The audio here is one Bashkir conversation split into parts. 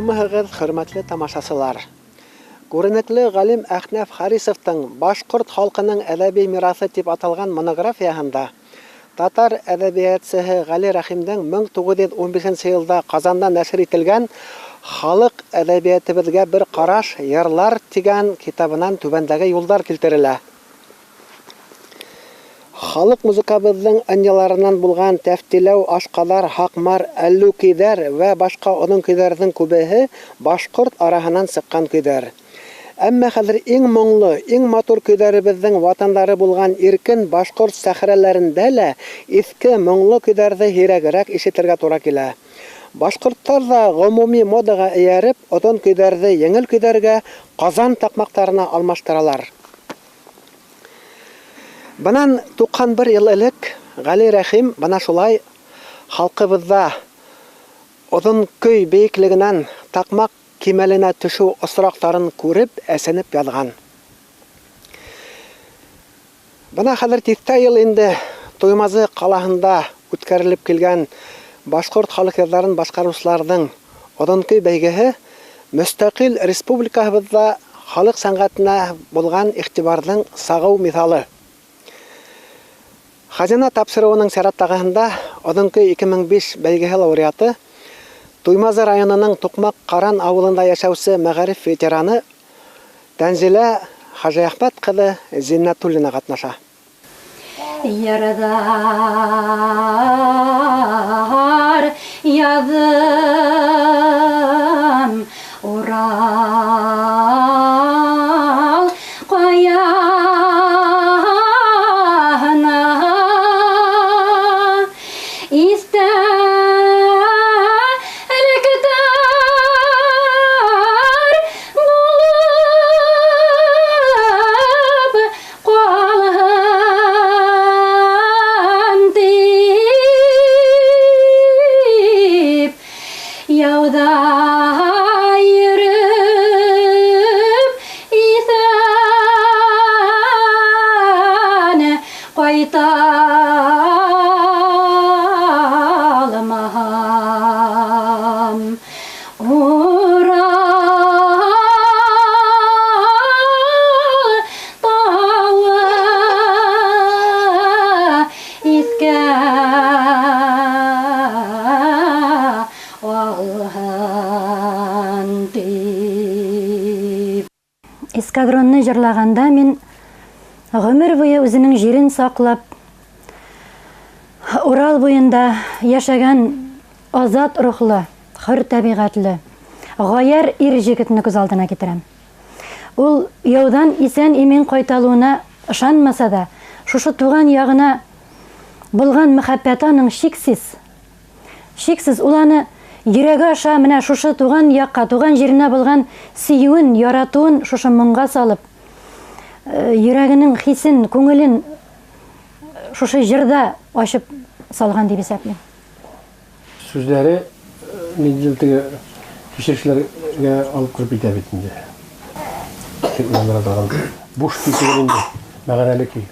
Һаумыһығыҙ, хөрмәтле тамашасылар! Күренекле ғалим Әхнәф Харисовтың «Башҡорт халҡының әҙәби мираҫы» тип аталған монографияһында татар әҙәбиәтсеһе Ғәли Рәхимдең 1915 йылда Ҡазанда нәшер ителгән «Халыҡ әҙәбиәтебеҙгә бер ҡараш. Йырлар» тигән китабынан түбәндәге юлдар килтерелә. Халыҡ музыкабыҙҙың ынйыларынан булған тәфтиләү, ашҡаҙар, һаҡмар, әллүкиҙәр вә башҡа оҙон көйҙәрҙең күбеһе башҡорт араһынан сыҡҡан көйҙәр. Әммә хәҙер иң моңло, иң матур көйҙәребеҙҙең ватандары булған иркен башҡорт сәхрәләрендә лә иҫке моңло көйҙәрҙе һирәгерәк ишетергә тура килә. Башҡорттар ҙа ғөмүми модаға эйәреп, оҙон көйҙәрҙе еңел көйҙәргә, Ҡазан таҡмаҡтарына алмаштыралар. Бынан 91 йыл элек Ғәли Рәхим бына шулай халҡыбыҙҙа оҙон көй бейеклегенән таҡмаҡ кимәленә төшөү осраҡтарын күреп, әсенеп яҙған. Бына хәҙер тиҫтә йыл инде Туймазы ҡалаһында үткәрелеп килгән башҡорт халыҡ йырҙарын башҡарыусыларҙың оҙон көй бәйгеһе мөстәҡил республикабыҙҙа халыҡ сәнғәтенә булған иғтибарҙың сағыу миҫалы. Хазина тапшырыуының сираттағыһында оҙон көй 2005 бәйгеһе лауреаты Туймазы районының Туҡмаҡ Ҡаран ауылында йәшәүсе мәғариф ветераны Тәнзилә Хажиәхмәт ҡыҙы Зиннәтуллина ҡатнаша. Йырҙар яҙҙым Урал ҡаяһына, иҫтәлектәр булып ҡалһын тип, яуҙа йөрөп иҫән ҡайта алмаһам. Урал тауы иҫкә алһын тип. Эскадронны йырлағанда мин ғүмер буйы үҙенең ерен саҡлап, Урал буйында йәшәгән азат рухлы, хөр тәбиғәтле, ғаяр ир егетне күҙ алдына китерәм. Ул яуҙан иҫән имен ҡайталыуына ышанмаса ҙа, шушы туған яғына булған мөхәббәте аның шиксез. Шиксез. Ул аны йөрәге аша менә шушы туған яҡҡа, туған еренә булған сөйөүен, яратыуын шушы моңға салып, йөрәгенең хисен, күңелен шушы йырҙа асып салған тип иҫәпләйем. Сүҙҙәре ниндәйҙер теге кисерешләргә алып кереп китә бит инде. Уйландыра торған буш көй түгел инде, мәғәнәле көй.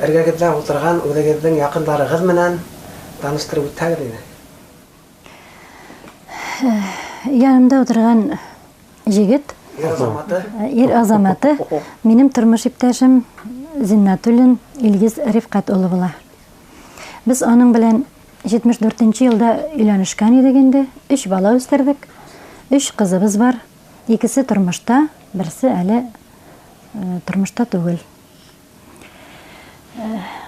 Эргәгеҙҙә ултырған үҙегеҙҙең яҡындарығыҙ менән таныштырып үтһәгеҙ ине. Янымда ултырған егет, Ир азаматы. Ир азаматы, минең тормош иптәшем Зиннәтуллин Илгиз Рифҡәт улы була. Беҙ уның белән етмеш дүртенсе йылда өйләнешкән идек инде. 3 бала үҫтерҙек, 3 ҡыҙыбыҙ бар. Икесе тормошта, берсе әле тормошта түгел.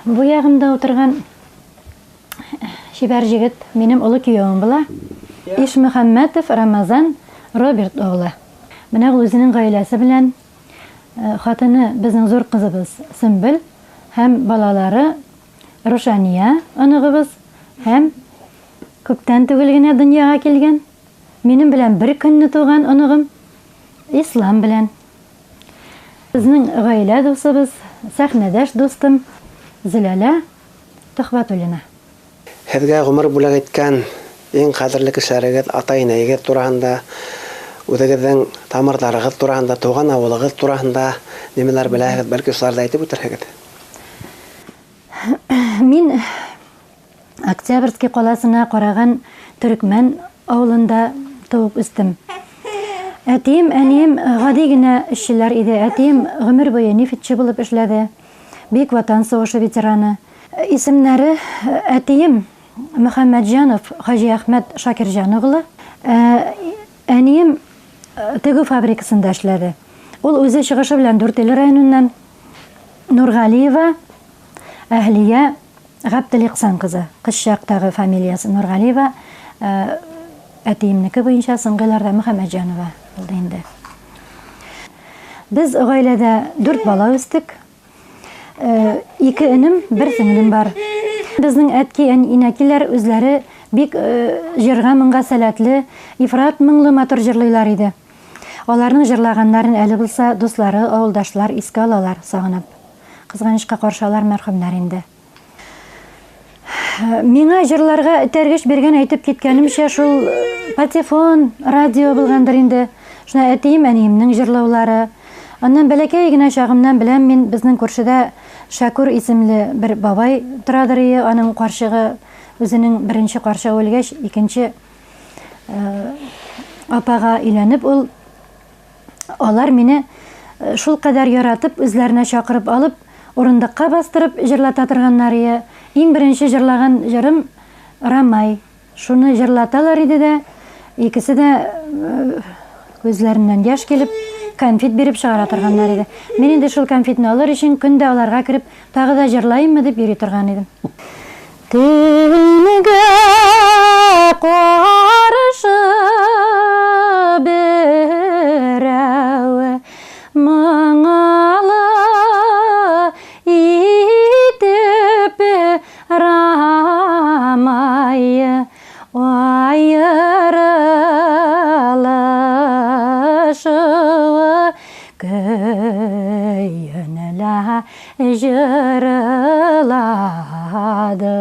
Бу яғымда ултырған сибәр егет минең оло кейәүем була. Ишмөхәммәтов Рамазан Роберт оғлы. Менә ул үҙенең ғаиләсе белән, хатыны беҙҙең ҙур ҡыҙыбыҙ Сөмбөл һәм балалары Рушания оноғобоҙ һәм күптән түгел генә донъяға килгән, минең белән бер көнне тыуған оноғом Ислам белән. Беҙҙең ғаилә дуҫыбыҙ, сәхнәдәш дуҫтым Зөләлә Төхвәтуллина. Һеҙгә ғүмер бүләк иткән иң ҡәҙерле кешеләрегеҙ, атай-инәйегеҙ тураһында, үҙегеҙҙең тамырҙарығыҙ тураһында, тыуған ауылығыҙ тураһында нимәләр беләһегеҙ, бәлки шуларҙы әйтеп үтерһегеҙ. Мин Октябрьский ҡаласына ҡараған Төркмән ауылында тыуып үҫтем. Әтием, әнием гади генә эшчеләр иде. Әтием гомер буе нефтьче булып эшләде. Бөек Ватан сугышы ветераны. Исемнәре әтием Мөхәммәтҗанов Хаҗи Әхмәт Шакирҗан оглы. Әнием тегү фабрикасында эшләде. Ул үзе чыгышы белән Дүртөйле районыннан. Нургалиева Әһлия Габделиксан кызы. Кызчактагы фамилиясе Нургалиева, әтиемнеке буенча соңгы елларда Мөхәммәтҗанова булды инде. Без гаиләдә 4 бала үстек. 2 энем, 1 сеңлем бар. Безнең әтки, инәкиләр үзләре бик җырга моңга сәләтле, ифрат моңлы матур җырлыйлар иде. Аларның җырлаганнарын әле булса дуслары, авылдашлар искә алалар, сагынып. Кызганычка каршы алар мәрхүмнәр инде. Миңа җырларга этәргеч биргән, әйтеп киткәнемчә, шул патефон, радио булгандыр инде. Шуна әтием, әниемнең җырлаулары. Аннан бәләкәй генә чагымнан беләм мин, безнең күршедә Шәкүр исемле бер бабай торадыр ие, аның карчыгы үзенең беренче карчыгы үлгәч, икенче апага өйләнеп ул, алар мине шул кадәр яратып, үзләренә чакырып алып, урындыкка бастырып җырлата торганнар ие. Иң беренче җырлаган җырым Рамай. Шуны җырлаталар иде дә, икесе дә күзләреннән яшь килеп, конфет биреп чыгара торганнар иде. Мин инде шул конфетны алыр өчен көн дә аларга кереп, тагы да җырлайыммы дип йөри торган идем. Төнгә каршы берәү моңлы итеп Рамай аерылышу көенлә җырлады.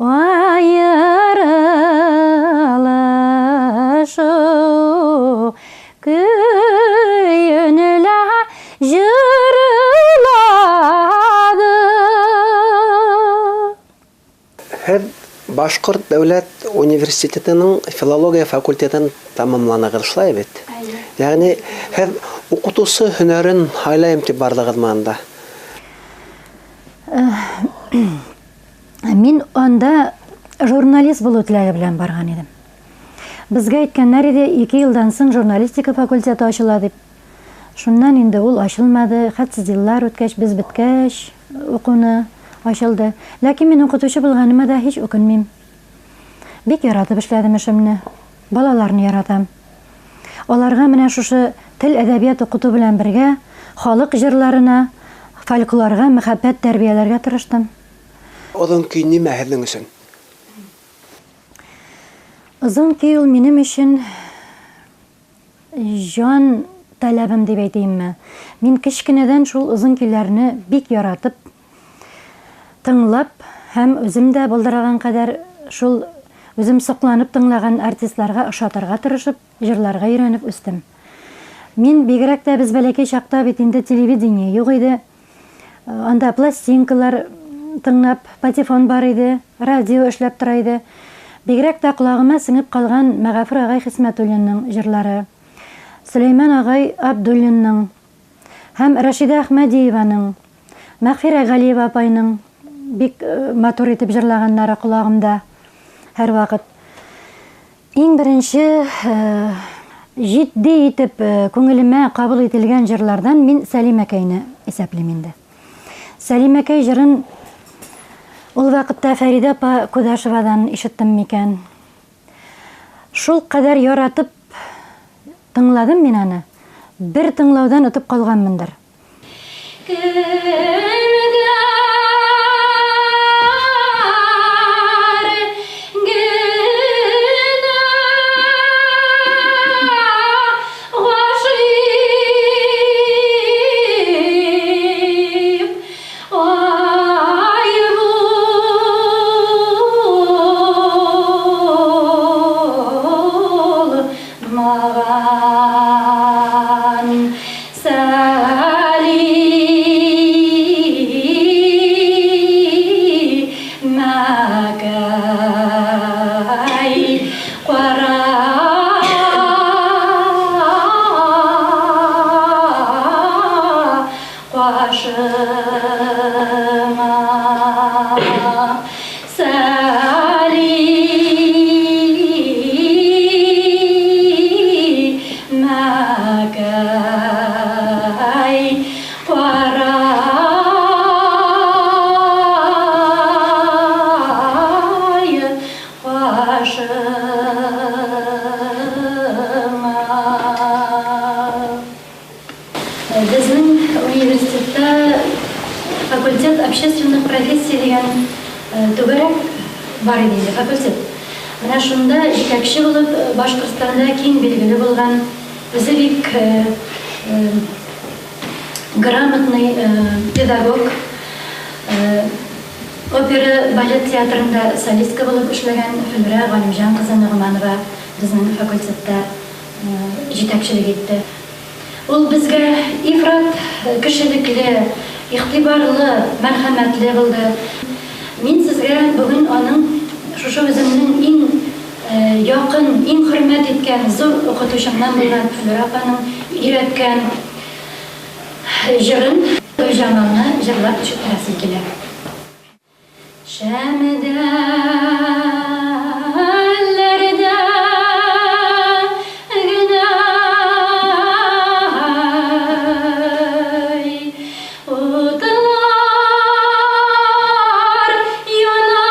Аерылышу көенлә җырлады. Һеҙ Башҡорт дәүләт университетының филология факультетын тамамланығыҙ, шулай бит? Әйе. Ягъни һеҙ уҡытыусы һөнәрен һайлайым тип барҙығыҙмы анда? Мин анда журналист булыу теләге белән барган идем. Безгә әйткәннәр иде, 2 елдан соң журналистика факультеты ачыла дип. Шуннан инде ул ачылмады, хәтсез еллар үткәч, без беткәч укуны ачылды. Ләкин мин укытучы булганыма да һич үкенмим. Бик яратып эшләдем эшемне. Балаларны яратам. Аларга менә шушы тел, әдәбият укыту белән бергә халык җырларына, фольклорга мәхәббәт тәрбияләргә тырыштым. Озын көй нимә һеҙҙең өсөн? Озын көй ул минем өчен җан таләбем дип әйтәйемме. Мин кечкенәдән шул озын көйләрне бик яратып, тыңлап һәм үзем дә булдырган кадәр шул үзем сокланып тыңлаган артистларга ошатырга тырышып, җырларга өйрәнеп үстем. Мин бигрәк тә без бәләкәй чакта бит инде телевидение юк иде. Анда пластинкалар тыңлап, патефон бар иде, радио эшләп тора иде. Бигрәк тә колагыма сеңеп калган Мәгафур агай Хисмәтуллинның җырлары, Сөләйман агай Абдуллинның һәм Рәшидә Әхмәдиеваның, Мәгъфирә Галиева апайның бик матур итеп җырлаганнары колагымда һәрвакыт. Иң беренче җитди итеп күңелемә кабул ителгән җырлардан мин Сәлимәкәйне исәплим инде. Сәлимәкәй җырын ул вакытта Фәридә апа Кудашевадан ишеттем микән. Шул кадәр яратып тыңладым мин аны. Бер тыңлаудан отып калганмындыр. бар иде инде, факультет. Менә шунда җитәкче булып Башкортстанда киң билгеле булган, үзе бик грамотный педагог, опера балет театрында солистка булып эшләгән Флүрә Галимҗан кызы Ногманова безнең факультетта җитәкчелек итте. Ул безгә ифрат кешелекле, игътибарлы, мәрхәмәтле булды. Мин сезгә бүген аның шушы үземнең иң якын, иң хөрмәт иткән зур укытучымнан булган Флүрә апаның өйрәткән җырын Гөлҗамалны җырлап ишеттерәсем килә. Шәмдәлләрдә генә утлар яна,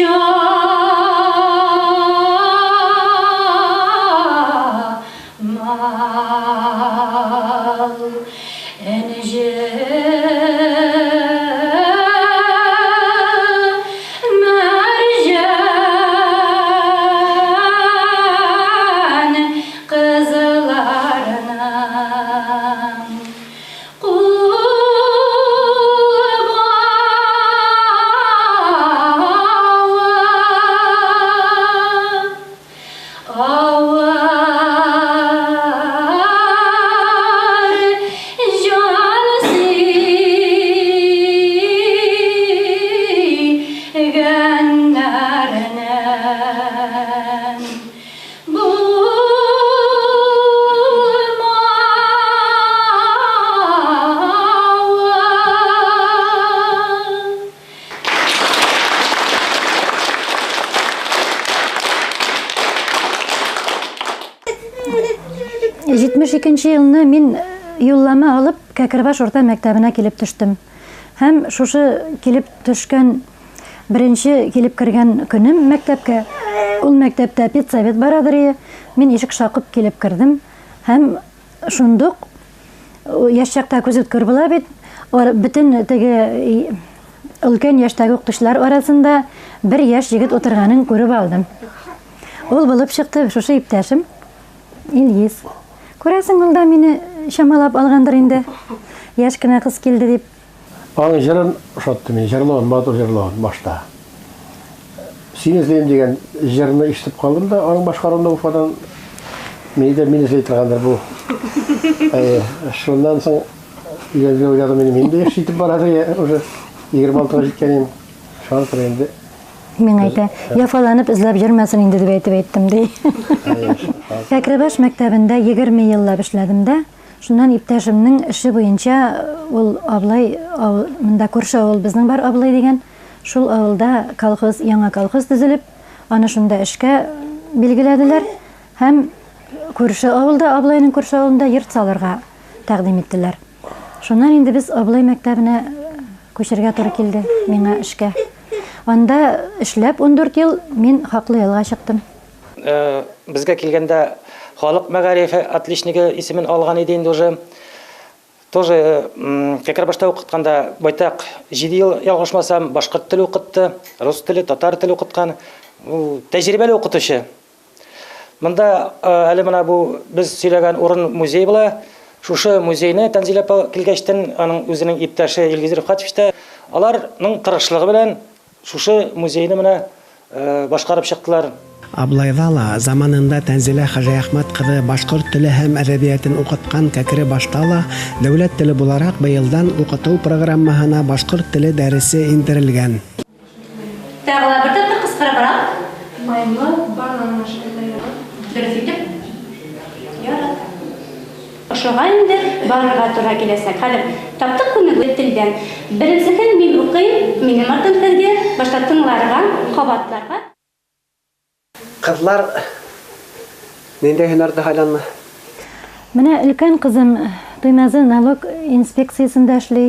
Гөлҗамал энҗе мәрҗән кызларның кул бавы авыр җан сөйгәннәрнең булмавы. 72 елны мин юллама алып Кәкербаш урта мәктәбенә килеп төштем. Һәм шушы килеп төшкән беренче килеп кергән көнем мәктәпкә, ул мәктәптә педсовет барадыр иде. Мин ишек шакып килеп кердем һәм шундук яшь чакта күз үткер була бит, бөтен теге өлкән яшьтәге укытучылар арасында бер яшь егет утырганын күреп алдым. Ул булып чыкты шушы иптәшем Илгиз. Күрәсең, ул да мине чамалап алгандыр инде. Яшь кенә кыз килде дип. Аның җырын ошатты мин, җырлавын, матур җырлавын башта. Син эзлим дигән җырны ишетеп калдым да, аның башкаруында Уфадан мине дә мин эзли торгандыр бу. Әйе, шуннан соң өйләнергә уйладым инде, мин дә яшь җитеп бара уже 26-га җиткән идем. Шуңа күрә инде. Миңа әйтә, яфаланып эзләп йөрмәсен инде дип әйтеп әйттем, ди. Кәкребаш мәктәбендә 20 еллап эшләдем дә, шуннан иптәшемнең эше буенча ул Аблай, монда күрше авыл безнең бар Аблай дигән, шул авылда колхоз, яңа колхоз төзелеп, аны шунда эшкә билгеләделәр һәм күрше авылда, Аблайның күрше авылында йорт салырга тәкъдим иттеләр. Шуннан инде без Аблай мәктәбенә күчергә туры килде миңа эшкә. Анда эшләп 14 ел мин хаклы ялга чыктым. Безгә килгәндә халык мәгарифе отличнигы исемен алган иде инде уже. Тоже Кәкербашта укытканда байтак 7 ел ялгышмасам башкорт теле укытты, рус теле, татар теле укыткан. Ул тәҗрибәле укытучы. Монда әле менә бу без сөйләгән урын музей була. Шушы музейны Тәнзилә апа килгәчтен аның үзенең иптәше Илгиз Рифкатович та аларның тырышлыгы белән шушы музейны менә башкарып чыктылар. Аблайҙа ла заманында Тәнзилә Хажиәхмәт ҡыҙы башҡорт теле һәм әҙәбиәтен уҡытҡан Кәкребашта ла дәүләт теле булараҡ быйылдан уҡытыу программаһына башҡорт теле дәресе индерелгән. Тағы ла бер тапҡыр ҡысҡырыбыраҡ. Майлы банан ашайҙар. Дөрөҫ итеп. Ярата. Ошоға инде барырға тура киләсәк. Хәҙер таптыҡ күнегеү телдән. Беренсеһен мин уҡыйым, минең артым һеҙгә башта тыңларға, ҡабатларға. Ҡыҙлар ниндәй һөнәрҙе һайланы? Менә өлкән ҡыҙым Туймазы налог инспекциясында эшләй,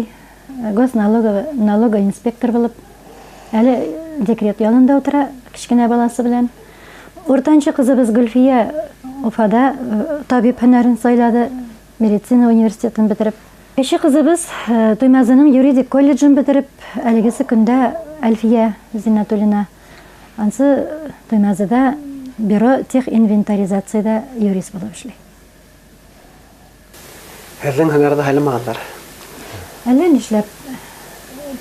госналоговый налогоинспектор булып, әле декрет ялында утыра кечкенә баласы белән. Уртанчы ҡыҙыбыҙ Гөлфиә Уфада табип һөнәрен сайлады, медицина университетын бетереп. Кече кызыбыз Туймазының юридик колледжын бетереп, әлегесе көндә Әлфия Зиннәтуллина. Ансы Туймазыда бюро техинвентаризациядә юрист булып эшли. Һеҙҙең һөнәрҙе һайламағандар. Әллә нишләп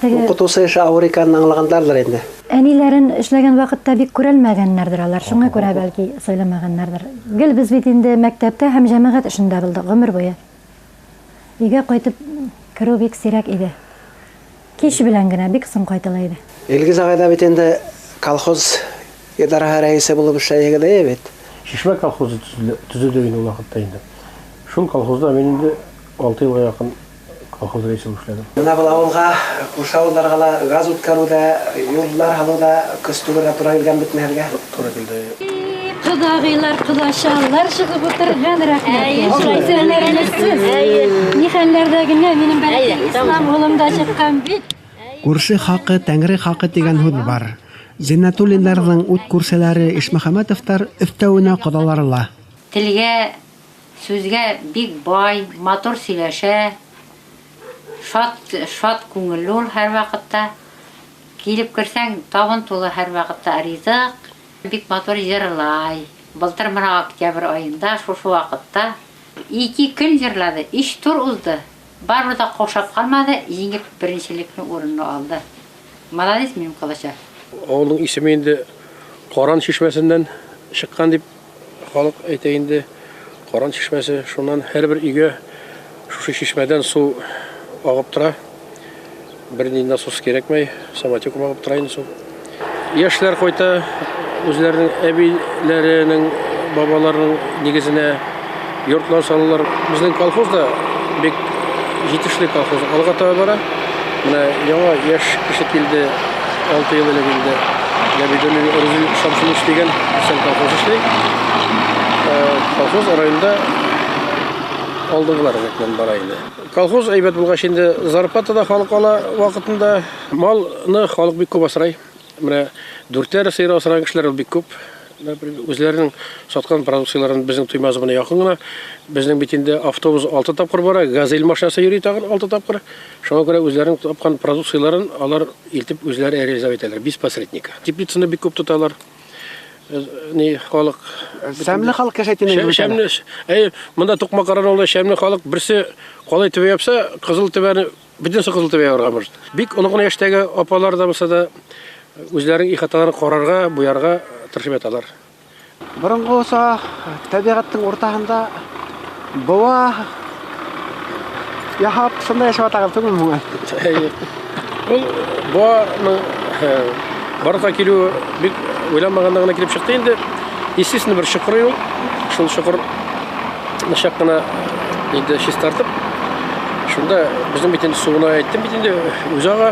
теге Уҡытыусы эше ауыр икәнен аңлағандарҙыр инде. Әниләрен эшләгән ваҡытта бик күрәлмәгәннәрҙер алар, шуңа күрә бәлки сайламағаннарҙыр. Гел беҙ бит инде мәктәптә һәм йәмәғәт эшендә булдыҡ ғүмер буйы. Өйгә ҡайтып кереү бик сирәк иде. Кис белән генә бик соң ҡайтыла ине. Илгиз ағай ҙа бит инде колхоз идараһы рәйесе булып эшләйһегеҙ әйе бит. Шишмә колхозы төҙөлдө инде ул ваҡытта инде. Шул колхозда мин инде 6 йылға яҡын колхоз рәйесе булып эшләнем. Бына был ауылға, күрше ауылдарға ла газ үткәреүҙә, юлдар һалыуҙа көс түгергә тура килгән бит һеҙгә. Тура килде. Ҡоҙағыйлар, ҡоҙашалар шығып ултырған, рәхмәт. Исәнләрмесез? Ни хәлләрҙә генә минең бәләкәй Ислам улым да сыҡҡан бит. Күрше хаҡы, тәңре хаҡы тигән һүҙ бар. Зиннәтуллиндарҙың ут күршеләре Ишмөхәмәтовтар өҫтәүенә ҡоҙалары ла. Телгә, сүзгә бик бай, матур сөйләшә. Шат күңелле ул һәр ваҡытта. Килеп керсәң, табын тулы һәр ваҡытта ризыҡ. Бик матур йырлай. Былтыр мына октябрь айында, шушы ваҡытта 2 көн йырлады, 3 тур узды. Барыбер ҙа ҡаушап ҡалманы, еңеп беренселекне урынына алды. Молодец минең ҡоҙаса. Ауылдың исеме инде Ҡаран шишмәсенән сыҡҡан тип халыҡ әйтә инде. Ҡаран шишмәсе, шунан һәр бер өйгә шушы шишмәдән сыу ағып тора. Бер нинди насос кәрәкмәй, самотеком ағып тора инде сыу. Йәшләр ҡайта, үҙләренең әбиләренең, бабаларының нигеҙенә йортлар салалар. Беҙҙең колхоз да бик етешле колхоз, алға таба бара. Бына яңа йәш кеше килде, 6 йыл элек инде. Габидуллин Рузил Шамсулович тигән беҙҙең колхоз эшләй. Колхоз районда алдынғылар рәтенән бара инде. Колхоз әйбәт булғас инде зарплата да халыҡ ала ваҡытында. Малны халыҡ бик күп асрай. Менә дүртәр сыйыр асраған кешеләр ул бик күп. Например, үзләренең саткан продукцияларын безнең Туймазы менә якын гына. Безнең бит инде автобус 6 тапкыр бара, газель машинасы йөри тагын 6 тапкыр. Шуңа күрә үзләренең тапкан продукцияларын алар илтеп үзләре реализовать итәләр, без посредника. Теплицаны бик күп тоталар. Ни халык. Шәмле халык яшәй димәк бит әле. Шәмле, әй, монда Тукмакаран авылында шәмле халык берсе калай төбе япса, кызыл төбәне, бөтенесе кызыл төбә ябарга может. Бик олы гына яшьтәге апалар да булса да үзләренең ихаталарын карарга, буярга тырышып яталар. Борынғыса тәбиғәттең уртаһында быуа яһап шунда йәшәп ятағыҙ түгелме һуң? Әйе. Ул быуаның барлыҡҡа килеүе бик уйламағанда ғына килеп сыҡты инде. Естественно, бер чоҡыр юл. Шул чоҡыр нышаҡ ҡына инде чистартып, шунда беҙҙең бит инде суына әйттем бит инде, үҙе аға.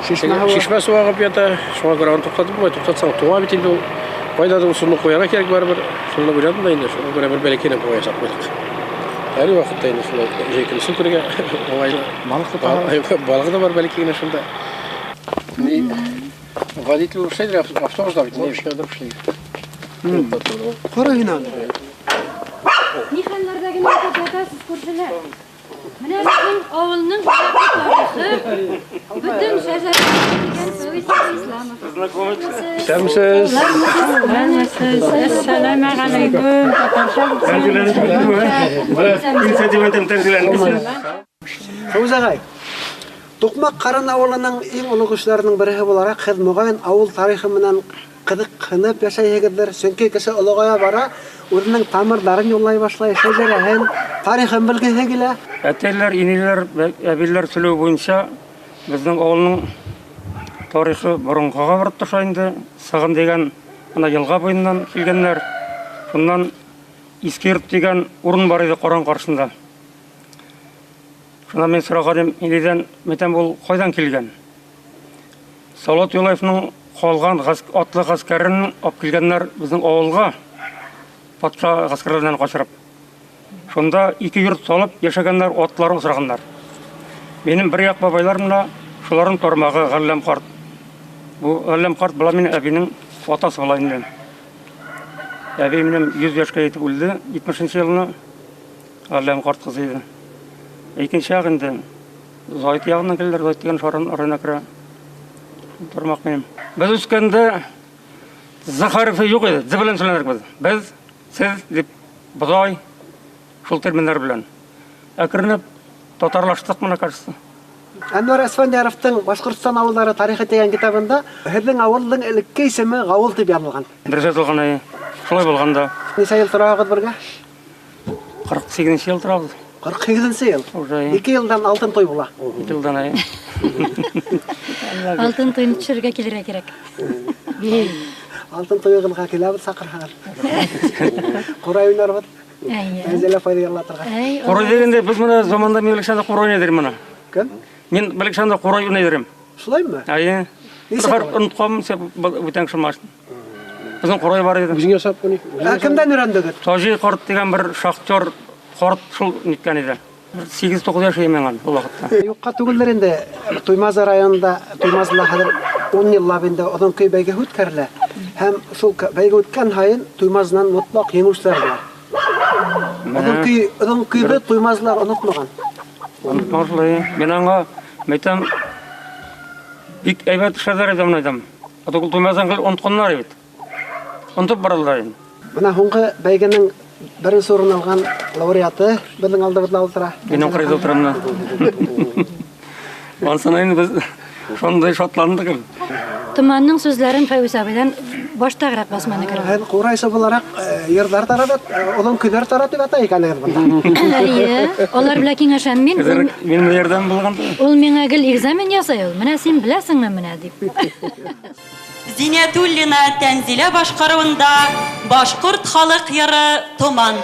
Шишмә һыуы. Шишмә суы ағып ята. Шуңа күрә уны туҡтатып булмай, туҡтатсаң туңа бит инде ул. Ҡайҙа ул суны ҡуярға кәрәк барыбер. Шуны уйладым да инде, шуңа күрә бер бәләкәй генә быуа яһап ҡуйҙыҡ. Һәр ваҡытта инде шулай җәй көне су керергә уңайлы. Балыҡ тотаһығыҙ? Балығы да бар бәләкәй генә шунда. Ни, водитель булып эшләйҙер, автобусда бит, ни эшкә барып эшләй. Ҡара һин аны. Ни хәлләрҙә генә ятып ятасыз, күршеләр? Менә беҙҙең ауылның тарихы, бөтөн шәжәрә дигән Фәүзия Исламов. Исәнмесез. Әссәләмә галәйкүм. Фәүзә ағай, Туҡмаҡ Ҡаран ауылының иң оло кешеләренең береһе булараҡ, һеҙ моғайын ауыл тарихы менән ҡыҙыҡһынып йәшәйһегеҙҙер. Сөнки кеше олоғая бара, үҙенең тамырҙарын юллай башлай, шәжәрәһен, тарихын белгеһе килә. Әтәйләр, инәйләр, әбиләр сөйләү буйынса беҙҙең ауылның тарихы боронғоға барып төшә инде. Сығын дигән ана йылға буйыннан килгәннәр. Шуннан Иске йорт дигән урын бар иде Ҡаран ҡаршында. Шунан мин сораған идем, инәйҙән, мәйтәм, ул ҡайҙан килгән? Салават Юлаевның ҡалған атлы ғәскәрен алып килгәннәр беҙҙең ауылға, патша ғәскәрҙәренән ҡасырып. Шунда ике йорт салып йәшәгәннәр, атларын осрағаннар. Минең бер яҡ бабайларым да шуларҙың тармағы Ғәлләм ҡарт. Бу Ғәлләм ҡарт була минең әбинең атасы була инде. Әбей минең 100 йәшкә етеп үлде, етмешенсе йылны. Ғәлләм ҡарт ҡыҙы ине. Икенче як инде Зайт ягыннан киләләр, Зайт дигән Шаран районына керә. Тармак минем. Без үскәндә З хәрефе юк иде, З белән сөйләнерек без. Без, сез дип, бодай, шул терминнар белән. Әкренләп татарлаштык, мне кажется. Әнвәр Әсфәндияровтың Башкортстан авыллары тарихы дигән китабында һеҙҙең ауылдың элекке исеме Ғауыл тип яҙылған. Дөрес язылган, әйе. Шулай булган да. Нисә йыл тораһығыҙ бергә? 48 ел торабыз. 48 йыл. Уже, әйе. Ике йылдан алтын туй була. Ике елдан, әйе. Алтын туйны төшерергә килергә кирәк. Алтын туйығыҙға киләбеҙ, саҡырһағыҙ. Ҡурай уйнарбыҙ. Әйе. Тәнзилә апайҙы йырлатырға. Әй, Курай дигәндә без менә заманда мин белгәндә курай уйный идем менә. Кем? Мин белгәндә курай уйный идем. Шулаймы? Әйе. Нисек Бер алай? онытканмын, бүтән кеше машина. Безнең курай бар иде. Үзең ясап уйный. Ә кемдән өйрәндегеҙ? Таҗи карт дигән бер шахтер карт шул ниткән иде. 8-9 яшь идем мин ул вакытта. Юҡҡа түгелдер инде. Туймазы районында, Туймазыла хәҙер 10 йыллап инде оҙон көй бәйгеһе үткәрелә. Һәм шул бәйге үткән һайын Туймазынан мотлаҡ еңеүселәр була. Оҙон көй, оҙон көйҙө туймазылар онотмаған. Онытмаған шулай. Мин аңа әйтәм, бик әйбәт эшләделәр иде, әйтәм. А то Туймаздан гел онытканнар бит. Онытып баралар инде. Бына һуңғы бәйгенең беренсе урын алған лауреаты беҙҙең алдыбыҙҙа ултыра. Мин аңҡырайҙа ултырам менә. Ансына инде без шундай шатландык. Томанның сүзләрен Фәүз абыйдан баштаграк басманы кереп. Һеҙ ҡурайсы булараҡ йырҙар таратып, оҙон көйҙәр таратып ята икәнһегеҙ бында. Әйе, алар белән киңәшәм мин. Хәзер минем ярдәм булган. Ул миңа гел экзамен ясай ул. Менә син беләсеңме менә дип. Зиннәтуллина Тәнзилә башҡарыуында башҡорт халыҡ йыры Томан.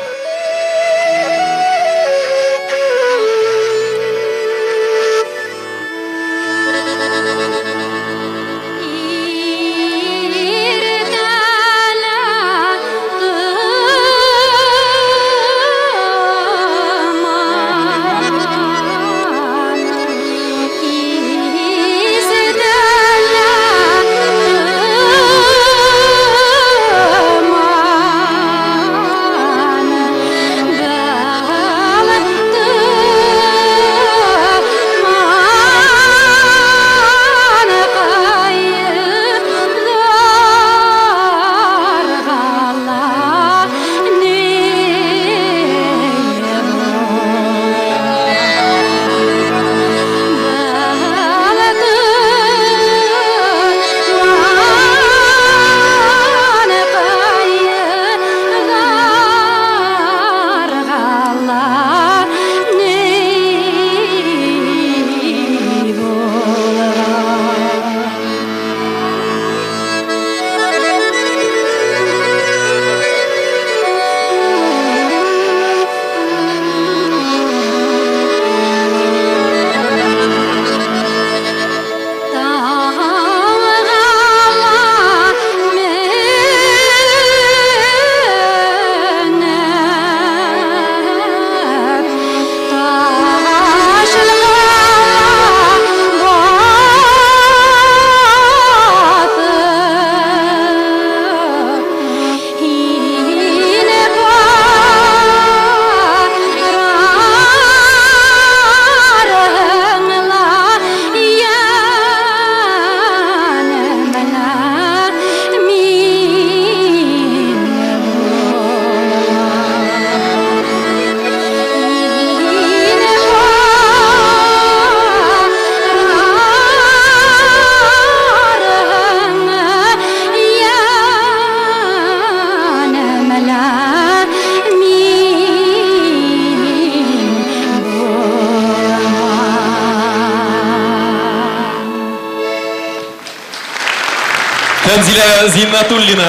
Тәнзилә Зиннәтуллина,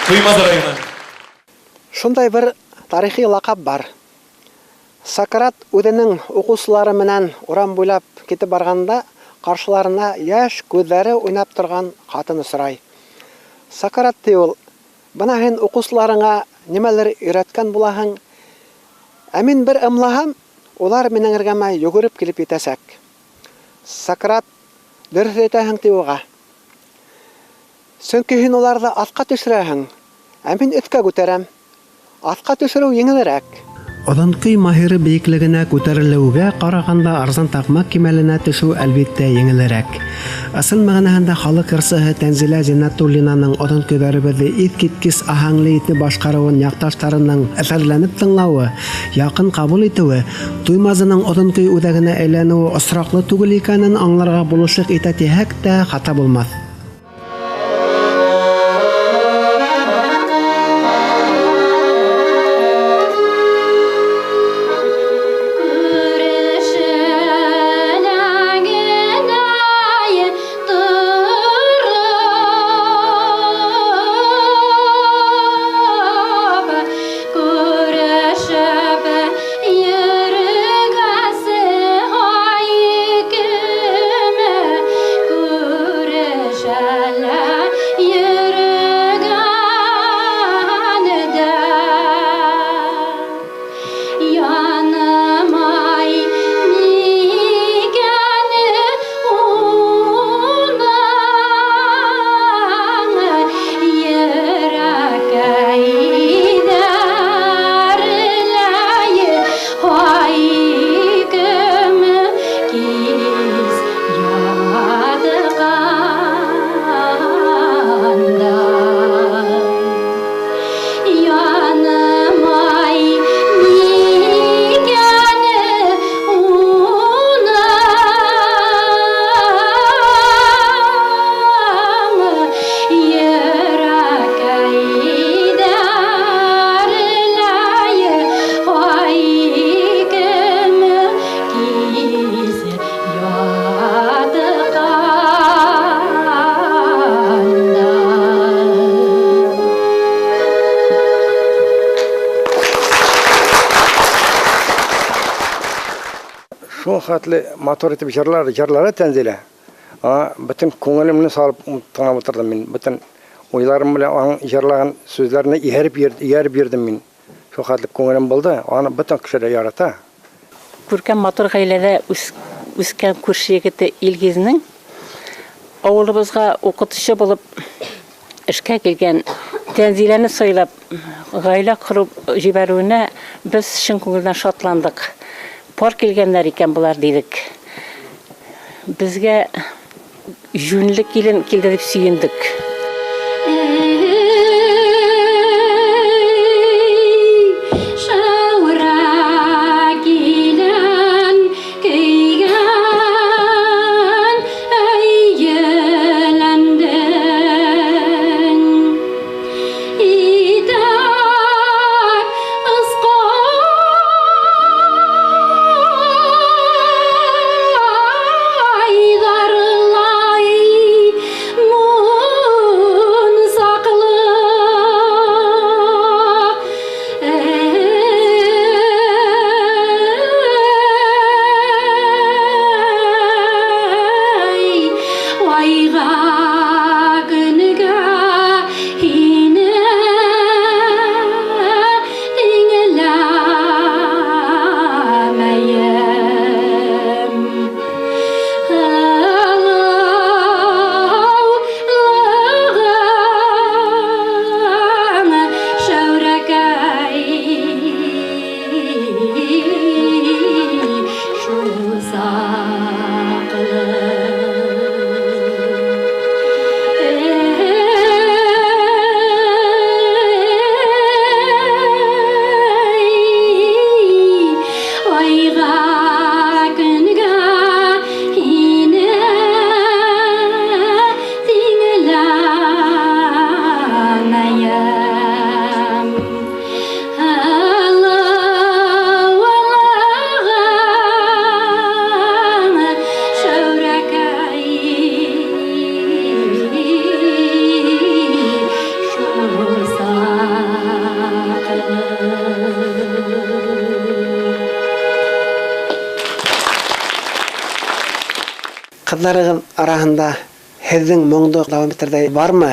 Туймазы районы. Шундай бер тарихи лаҡап бар. Сократ үҙенең уҡыусылары менән урам буйлап китеп барғанда ҡаршыларына йәш күҙҙәре уйнап торған ҡатын осрай. Сократ ти ул, бына һин уҡыусыларыңа нимәлер өйрәткән булаһың, ә мин бер ымлаһам, улар минең эргәмә йүгереп килеп етәсәк. Сократ, дөрөҫ әйтәһең ти уға. Сөнки һин уларҙы аҫҡа төшөрәһең, ә мин өҫкә күтәрәм. Аҫҡа төшөрөү еңелерәк. Оҙон көй маһиры бейеклегенә күтәрелеүгә ҡарағанда арзан таҡмаҡ кимәленә төшөү әлбиттә еңелерәк. Ысын мәғәнәһендә халыҡ йырсыһы Тәнзилә Зиннәтуллинаның оҙон көйҙәребеҙҙе иҫ киткес аһәңле итеп башҡарыуын яҡташтарының әҫәрләнеп тыңлауы, яҡын ҡабул итеүе, Туймазының оҙон көй үҙәгенә әйләнеүе осраҡлы түгел икәнен аңларға булышлыҡ итә тиһәк тә хата булмаҫ. Хәтле матур итеп җырлары Тәнзилә. Бөтен күңелемне салып тыңлап утырдым мин. Бөтен уйларым белән аның җырлаган сүзләренә ияреп йөрдем мин. Шул хәтле күңелем булды. Аны бөтен кеше дә ярата. Күркәм матур гаиләдә үскән күрше егете Илгизнең авылыбызга укытучы булып эшкә килгән Тәнзиләне сайлап гаилә корып җибәрүенә без чын күңелдән шатландык. Пар килгәннәр икән булар дидек. Безгә җүнле килен килде дип сөендек. Ҡыҙҙарығыҙ араһында һеҙҙең моңдо дауам итерҙәй бармы?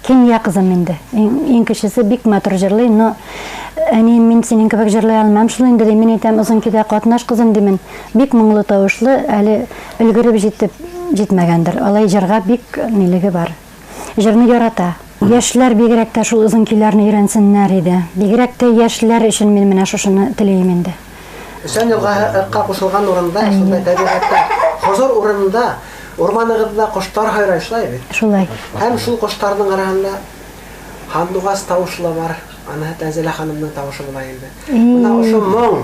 Кинйә ҡыҙым инде. Иң кешесе бик матур җырлый, но әнием мин синең кебек җырлый алмам шул инде, мин әйтәм, озын көйдә катнаш кызым димен. Бик моңлы тавышлы, әле өлгереп җитеп җитмәгәндер. Алай җырга бик нилеге бар. Җырны ярата. Йәшләр бигерәк тә шул озон көйләрне өйрәнсеннәр иде. Бигерәк тә йәшләр өчен мин менә шушыны теләйем инде. Өсән елгаһы Ыкка кушылган урында, шундай тәбигатьтә, хозур урынында, урманыгызда кошлар һайрай, шулай бит? Шулай. Һәм шул кошларның араһында һандугас тавышы ла бар. Аны Тәнзилә ханымның тавышы була инде. Менә ошо моң,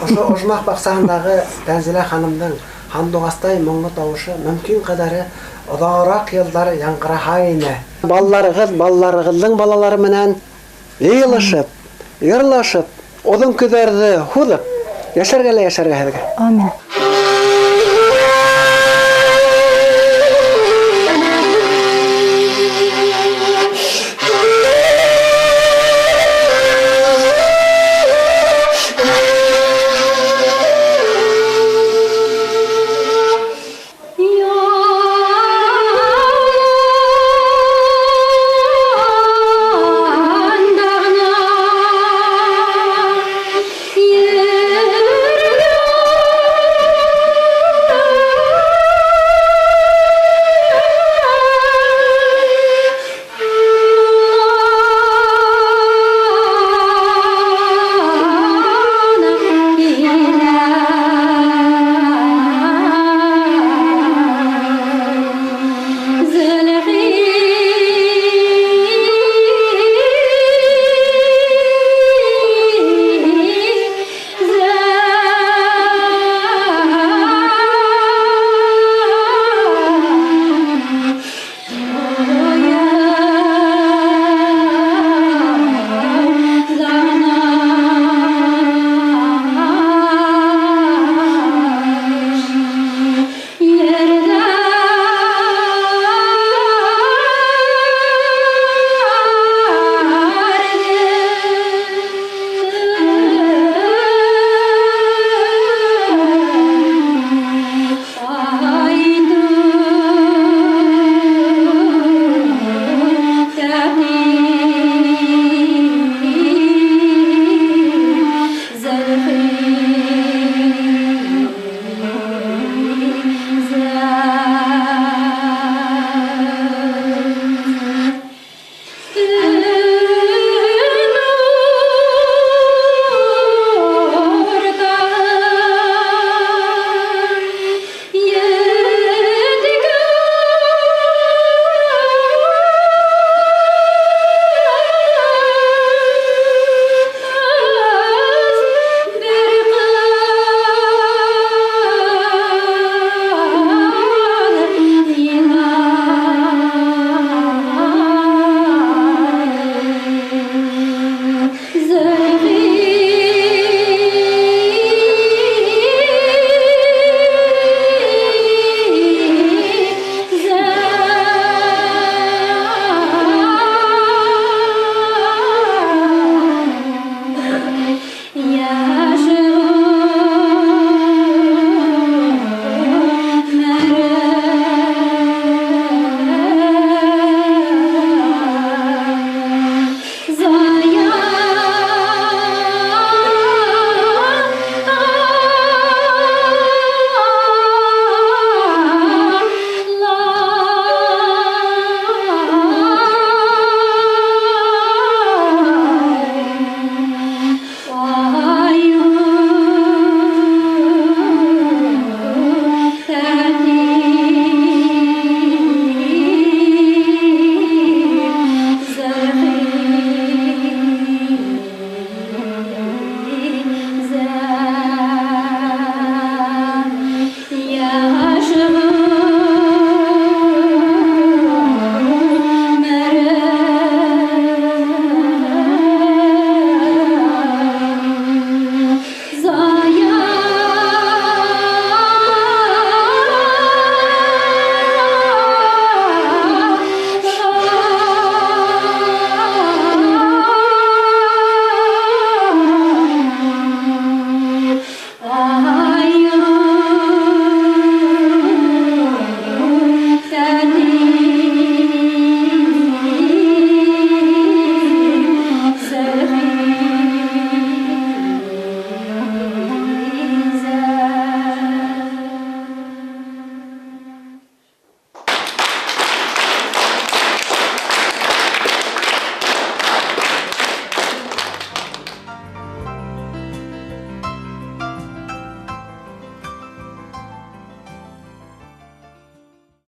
ошо ожмах баксаһындагы Тәнзилә ханымның һандугастай моңлы тавышы мөмкин кадәре озаграк еллар яңгыраһа ине. Балаларыгыз, балаларыгызның балалары менән йыйылышып, йырлашып, озын көйҙәрҙе һуҙып, йәшәргә лә йәшәргә һеҙгә. Амин.